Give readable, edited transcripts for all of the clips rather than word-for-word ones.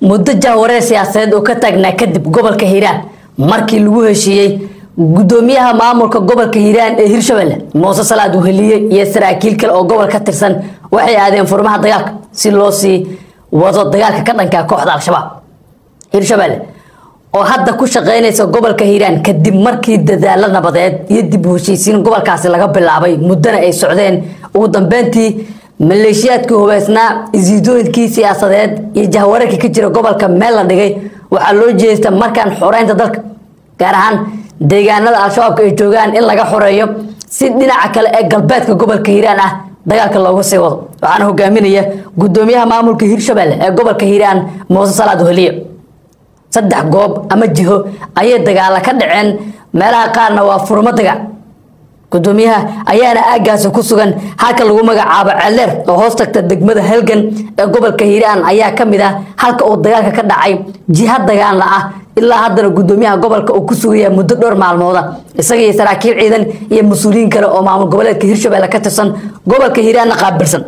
Muddo jahwareer siyaasadeed oo ka taagnaa kadib gobolka Hiiraan, markii lagu heshiiyey gudoomiyaha maamulka gobolka Hiiraan ee Hirshabelle Muuse Salaad Weheliye iyo saraakiil kale oo gobol ka tirsan, waxay aadeen furmaha dagaalka si loo sii wado dagaalka ka dhanka kooxda Al-Shabaab. Hirshabelle oo hadda ku shaqeynaysa gobolka Hiiraan kadib markii dadaalo nabadeed iyo dib u heshiisiin gobolkaasi laga bilaabay, muddana ay socdeen, ugu dambeyntii maleeshiyaadkii hubeysnaa, isiidooyinkii siyaasadeed iyo jahwareerkii ka jira gobolka meel la dhigay, waxaa loo jeesta markaan xoreynta dalka, gaar ahaan deegaanada Al-Shabaabka ay joogaan in laga xoreeyo, si dhinaca kale ee galbeedka gobolka Hiiraan ah dagaalka loogu sii wado. Waxaana hogaaminaya gudoomiyaha maamulka Hirshabelle ee gobolka Hiiraan Muuse Salaad Weheliye. 3 goob ama jiho ayay dagaala ka dhaceen, meelaha qaarna waa furmo dagaal. Gudoomiyaha ayaana aaggaasi ku sugan. Halka lagu magacaabo Ceeldheer oo hoos tagta degmada Halgan ee gobolka Hiiraan ayaa ka mid ah halka uu dagaalka ka dhacay, jiha dagaalna ah ilaa haddana gudoomiyaha gobolka uu ku sugaya muddo dhowr maalmooda, isaga iyo saraakiil ciidan iyo mas-uuliyiin kale oo maamul goboleedka Hirshabelle ka tirsan, gobolka Hiiraanna qaabilsan.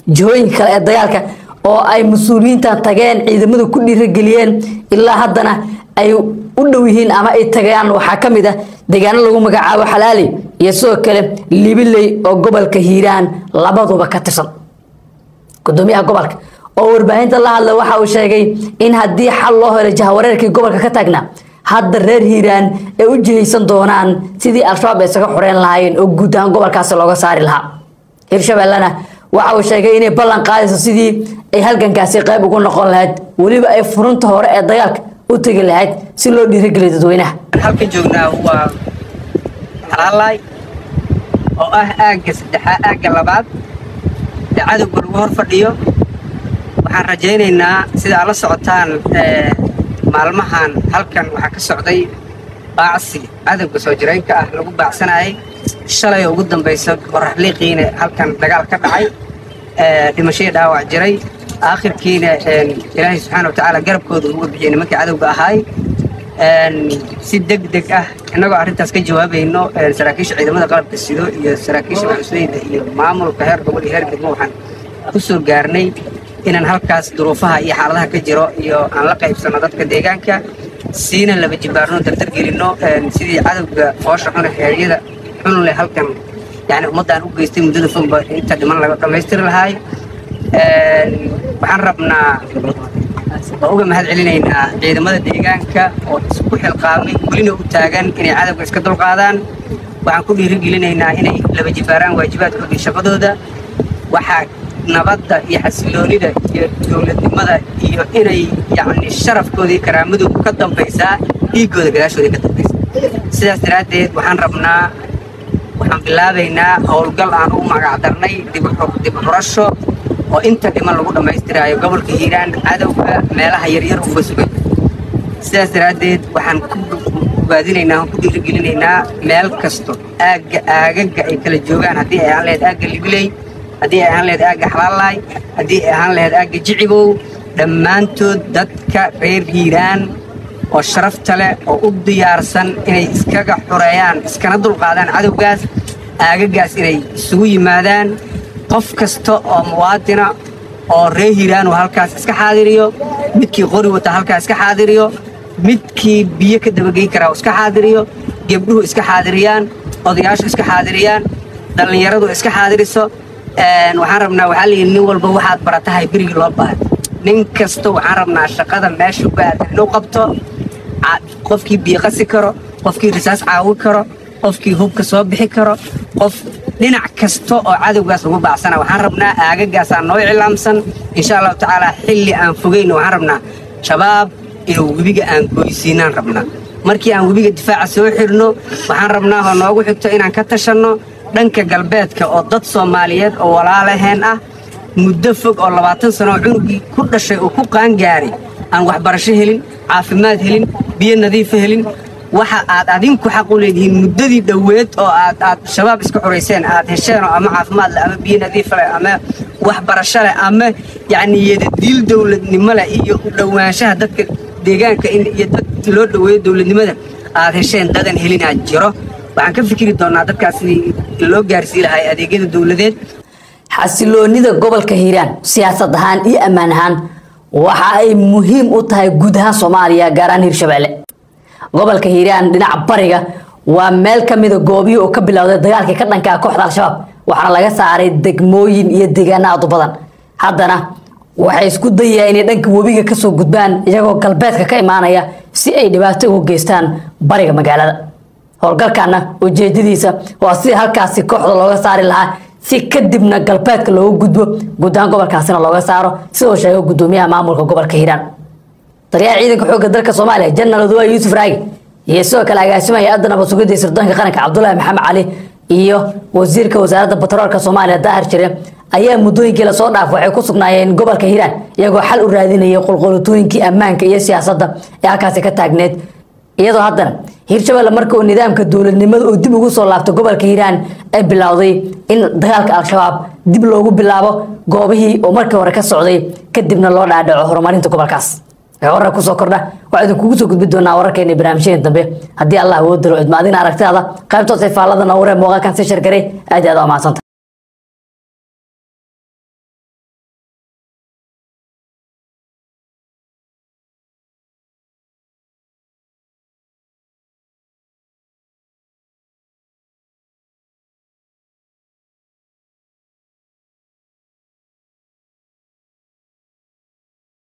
Jihooyinka kale ee dagaalka oo ay mas-uuliyiintan tageen, ciidamadu ku dhiirigeliyeen, ilaa haddana ay u dhow yihiin ama ay tagayaan, waxaa ka mid ah deegaano lagu magacaabo Xalaali iyo sidoo kale Libiley oo gobolka Hiiraan labaduba ka tirsan. Gudoomiyaha gobolka oo warbaahinta la hadlay waxa uu sheegay in haddii xal loo helo jahwareerkii gobolka ka taagnaa, hadda reer Hiiraan ay u jihaysan doonaan sidii Al-Shabaab ay isaga xoreyn lahaayeen oo guud ahaan gobolkaasi looga saari lahaa. Hirshabellena waxa uu sheegay inay ballan qaadayso sidii ay halgankaasi qayb ugu noqon lahayd, weliba ay furunta hore ee dagaalka u tegi lahayd si loo dhiirigeliyo dadweynaha. Halkan joognaa waa Xalaalaay oo ah aagga saddexaad, aagga labaad ee cadowga lagu hor fadhiyo. Waxaan rajaynaynaa, sida aad la socotaan, maalmahan halkan waxaa ka socday baacsi cadowga soo jireenka ah lagu baacsanayay. Shalay oo ugu dambaysa qoraxliiqiina halkan dagaal ka dhacay, dhimasho iyo dhaawac jiray, aakhirkiina Ilaahay subxaana wa tacaala garabkooda uga bixiyey nimankii cadowga ahaay. Si deg deg ah innagoo arrintaas ka jawaabayno, saraakiisha ciidamada qalabka sido iyo saraakiisha macusleyda iyo maamulka heer gobol iyo heer degmo waxaan ku soo gaarnay inaan halkaas duruufaha iyo xaaladaha ka jiro iyo aan la qaybsano dadka deegaanka, siina laba jibaarno, dardar gelinno sidii cadowga foosha xuna heeryada xun leh halkan yani ummaddaan u geystay muddada fogba inta dhiman laga dhammaystiri lahaay. Waxaan rabnaa oo uga mahad celinaynaa ciidamada deegaanka oo isku xilqaamay, welina u taagan inay cadowga iska dulqaadaan. Waxaan ku dhiirigelinaynaa inay laba jibaaraan waajibaadkooda iyo shaqadooda. Waxaa nabadda iyo xasiloonida iyo dowladnimada iyo inay yacni sharafkooda iyo karaamadooda ka dambaysaa dhiiggooda gadaashooda ka dambaysa. Sidaas daraaddeed waxaan rabnaa, waxaan bilaabaynaa howlgal aan ugu magacdarnay dib u xurasho oo inta dhiman lagu dhammaystiraayo gobolka Hiiraan cadowga meelaha yaryar uga sugay. Sidaas daraaddeed waxaan ku bogaadinaynaa, ku dhiirigelinaynaa meel kasto aagga aagaga ay kala joogaan, haddii ay ahaan lahayd aagga Libiley, haddii ay ahaan lahayd aagga Xalaalaay, haddii ay ahaan lahayd aagga Jicibow, dhammaantood dadka reer Hiiraan oo sharafta leh oo u diyaarsan inay iskaga xoreeyaan iskana dulqaadaan cadowgaas, aagagaas inay isugu yimaadaan. Qof kasta oo muwaadina oo reer Hiiraan uu halkaas iska xaadiriyo, midkii qori wata halkaas iska xaadiriyo, midkii biyo ka dabageyn karaa iska xaadiriyo, gebdhuhu iska xaadiriyaan, odayaashu iska xaadiriyaan, dhallinyaradu iska xaadiriso. Waxaan rabnaa, waxaa layidhi nin walba waxaad baratahay berigii loo baahay. Nin kasta waxaan rabnaa shaqada meesha ku aadan inuu qabto, qofkii biyo qasi karo, qofkii risaas caawi karo, qofkii hubka soo bixi karo, qof dhinac kasta oo cadowgaas lagu baacsana. Waxaan rabnaa aagagaasaa noo iclaamsan, insha Allahu tacaala xilli aan fogeyno waxaan rabnaa Shabaab inuu webiga aan goysiinaan rabnaa. Markii aan webiga difaaca soo xirno, waxaan rabnaa oo noogu xigto inaan ka tashanno dhanka galbeedka oo dad Soomaaliyeed oo walaalaheen ah muddo fog oo 20 sano oo cunugii ku dhashay oo ku qaangaaray aan waxbarasho helin, caafimaad helin, biyo nadiifa helin. Waxa aad adinku xaq u leedihiin muddadii dhoweed oo aad Shabaab iska xorayseen aad hesheen oo ama caafimaad leh ama biyo nadiif leh ama waxbarasho leh ama yacni yadadiil dowladnimo leh iyo u dhowaanshaha dadka deegaanka in iyo dad loo dhoweeyo dowladnimada aad hesheen, dadan helinaa jiro. Waxaan ka fikiri doonaa dadkaas sidii loo gaarsii lahay adeegyada dowladeed. Xasiloonida gobolka Hiiraan siyaasad ahaan iyo ammaan ahaan Waxa ay muhiim u tahay guud ahaan Soomaaliya, gaar ahaan Hirshabelle. Gobolka Hiiraan dhinaca bariga waa meel ka mid ah goobihii oo ka bilowday dagaalkii ka dhanka ah kooxda Al-Shabaab, waxaana laga saaray degmooyin iyo deegaano aad u badan. Haddana waxay isku dayayaan inay dhanka webiga ka soo gudbaan iyagoo galbeedka ka imaanaya si ay dhibaato ugu geystaan bariga magaalada. Howlgalkana ujeedadiisa waa sidii halkaasi kooxda looga saari lahaa, si kadibna galbeedka loogu gudbo, guud ahaan gobolkaasina looga saaro, sida uu sheegay gudoomiyaha maamulka gobolka Hiiraan. Taliyaha ciidanka xoogga dalka Soomaaliya General Oduwa Yuusuf Raagi iyo sidoo kale agaasimaha hay'adda nabad sugidda iyo sirdoonka qaranka Cabdullaahi Maxamed Cali iyo wasiirka wasaaradda batroolka Soomaaliya Daahir Jire ayaa muddooyinkii lasoo dhaafay waxay ku sugnaayeen gobolka Hiiraan, iyagoo xal u raadinayay qulqulutooyinkii ammaanka iyo siyaasadda ee halkaasi ka taagneed. Iyadoo haddana Hirshabelle markii uu nidaamka dowladnimada uu dib ugu soo laabtay gobolka Hiiraan ay bilowday in dagaalka Al-Shabaab dib loogu bilaabo goobihii oo markii hore ka socday, kadibna loo dhaadhaco horumarinta gobolkaas. Wixii warar ku soo kordha waxaan idinkugu soo gudbi doonaa wararkeena barnaamijyada dambe haddii Allah awood dilo. Idma adina aragtidaada qaybta hoose faallada noogu reeb, muuqaalkan si shargaray. Aad iyo aad waa mahadsantahay.